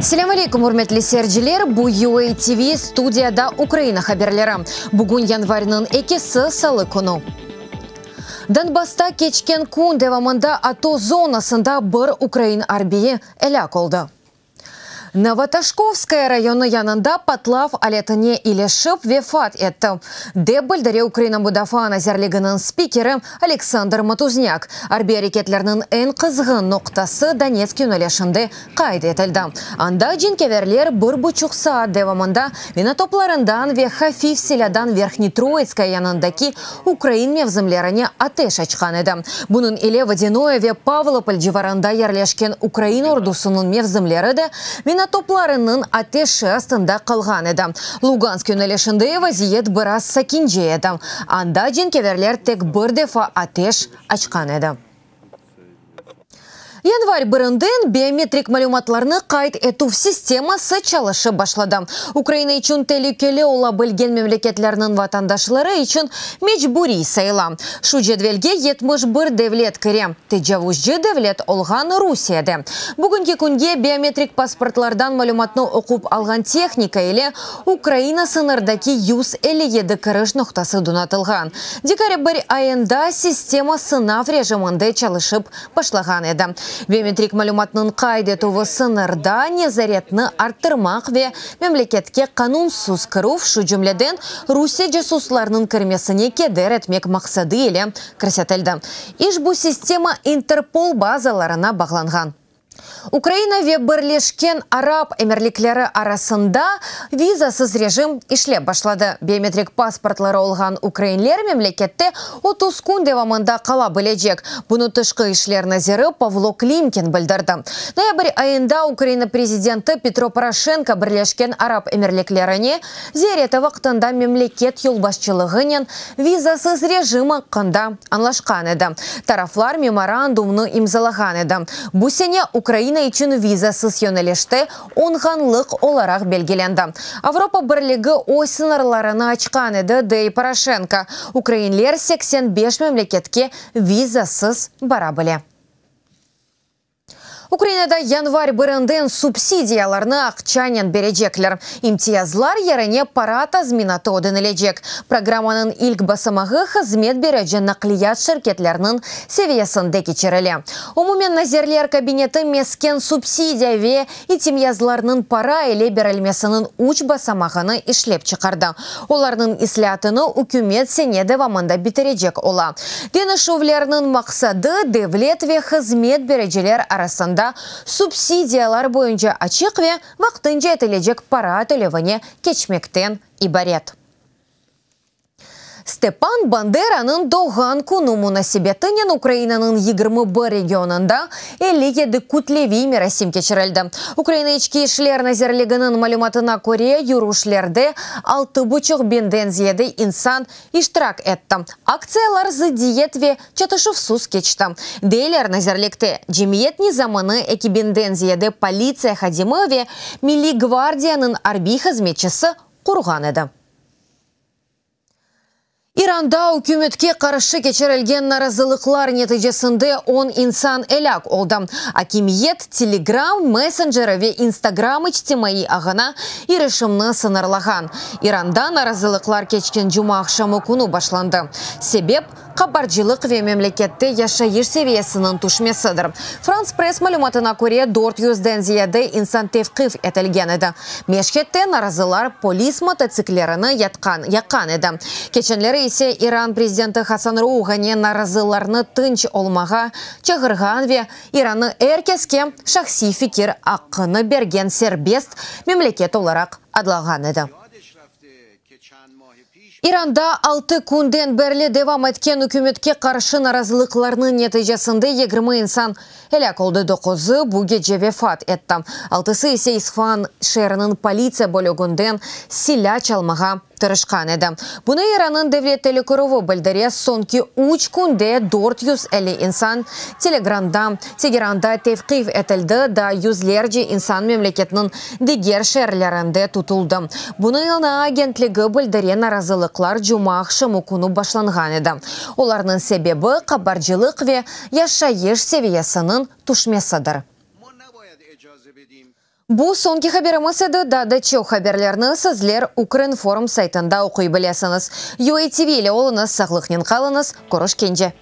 Selâm aleyküm, ürmetli seyirciler! Bu UA TV, studiyada Ukraina haberleri. Bugün yanvarniñ ekisi, salı künü. Donbassta keçken kün devamında ATO zonasında bir ukrain arbiyi elâk oldı. Novotoşkovskaya rayonı yanında patlav aletine ilişip vefat etti, dep bildire Ukraina Mudafaa nazirliginiñ spikeri Oleksandr Motuznâk. Arbiy areketlerniñ eñ qızğın noqtası Donetsk yönelişinde qayd etildi. Anda cenkeverler bir buçuq saat devamında minatoplarından ve hafif silâdan Verhnetroitskaya yanındaki ukrain mevzimlerine ateş açqan edi. Bunıñ ile Vodânoye ve Pavlopol civarında yerleşken ukrain ordusınıñ mevzimleri de minatoplarınıñ ateşi astında qalğan edi. Lugansk yönelişinde vaziyet biraz sakince edi. Anda cenkeverler tek bir defa ateş açqan edi. Yanvar birinden biometrik malümatlarnı qayd etüv sisteması çalışıp başladı. Ukraina içün telükeli ola bilgen memleketlerniñ vatandaşları içün mecburiy sayıla. Şu cedvelge 71 devlet kire, tecavuzcı devlet olğan Rusiye de. Bugünki künge biometrik pasportlardan malümatnı oqup alğan tehnika ile Ukraina sıñırdaki 157 kiriş noqtası donatılğan. Dekabr ayında sistema sınav rejiminde çalışıp başlağan edi. Biometrik malümatnıñ qayd etüvi sıñırda nezaretni arttırmaq ve memleketke qanunsız kirüv, şu cümleden Rusiye casuslarınıñ kirmesine keder etmek maqsadı ile kirsetildi. İşbu sistema İnterpol bazalarına bağlanğan. Ukraina ve Birleşken Arap Emirlikleri arasında vizasız rejim işlep başladı. Biometrik pasportları olğan ukrainler memlekette 30 kün devamında qala bilecek. Bunı Tışqı işler naziri Pavlo Klimkin bildirdi. Noyabr ayında Ukraina prezidenti Petro Poroşenko Birleşken Arap Emirliklerine ziyareti vaqtında memleket yolbaşçılığınen vizasız rejim aqqında añlaşqan edi. Taraflar memorandumnı imzalağan edi. Bu sene Ukraina içün vizasız yönelişte oñğanlıq olaraq belgilendi. Avropa Birligi öz sıñırlarını açqan edi, dey Poroşenko. Ukrainler 85 memleketke vizasız bara bile. Ukrainada yanvar birinden subsidiyalarnı aqçanen berecekler. İmtiyazlar yerine para tazminatı ödenilecek. Programmanıñ ilk basamağı hızmet berici naqliyat şirketleriniñ seviyesinde keçirile. Umumen Nazirler Kabineti mesken subsidiya ve itimyazlarnıñ para ile berilmesiniñ üç basamağını işlep çıqardı. Olarnıñ islâatını ükümet sene devamında bitirecek ola. Deñişüvlerniñ maqsadı, devlet ve hızmet bericiler arasında subsidiyalar boyunca açıq ve vaqtınca etilecek para tölevine keçmekten ibaret. Stepan Banderanıñ doğğan künü munasebetinen Ukrainanıñ 21 regionında 57 kütleviy merasim keçirildi. Ukraina İçki işler nazirliginiñ malümatına köre, yürüşlerde altı buçuq biñden ziyade insan iştirak etti. Aktsiyalar zıddiyet ve çatışuvsız keçti, deyler nazirlikte. Cemiyet nizamını eki biñden ziyade politsiya hadimi ve Milliy gvardiyanıñ arbiy hızmetçisi qurğan edi. İranda ükümetke qarşı keçirilgen narazılıqlar neticesinde on insan elâk oldı. Akimiyet Telegram messenceri ve Instagram içtimaiy ağına irişimni sıñırlağan. İranda narazılıqlar keçken cumaaqşamı künü başlandı. Sebep, qabarcılıq ve memlekette yaşayış seviyesiniñ tüşmesidir. Frans Press malümatına köre, dört yüzden ziyade insan tevqif etilgen edi. Meşhedte narazılar polis mototsiklerini yaqqan edi. Keçenleri ise İran prezidenti Hasan Rouhani narazılarnı tınç olmağa çağırğan ve İrannı er keske şahsiy fikir aqqını bergen serbest memleket olaraq adlağan edi. İranda altı künden berli devam etken ükümetke qarşı narazılıqlarnıñ neticesinde 20 insan elâk oldı, doquzı bu gece vefat etti, altısı ise İsfahan şeeriniñ politsiya bölüginden silâ çalmağa tırışqan edi. Bunı İrannıñ devlet telekoruvı bildire. Soñki üç künde 450 insan Telegranda, Tegeranda tevqif etildi, daa yüzlerce insan memleketniñ diger şeerlerinde tutuldı. Bunı İLNA agentligi bildire. Narazılıqlar cumaaqşamı künü başlanğan edi. Olarnıñ sebebi, qabarcılıq ve yaşayış seviyesiniñ tüşmesidir. Bu soñki haberimiz edi. Daa da çoq haberlerni sizler Ukrinform saytında oquy bilesiñiz. UATV ile oluñız, sağlıqnen qalıñız, körüşkence!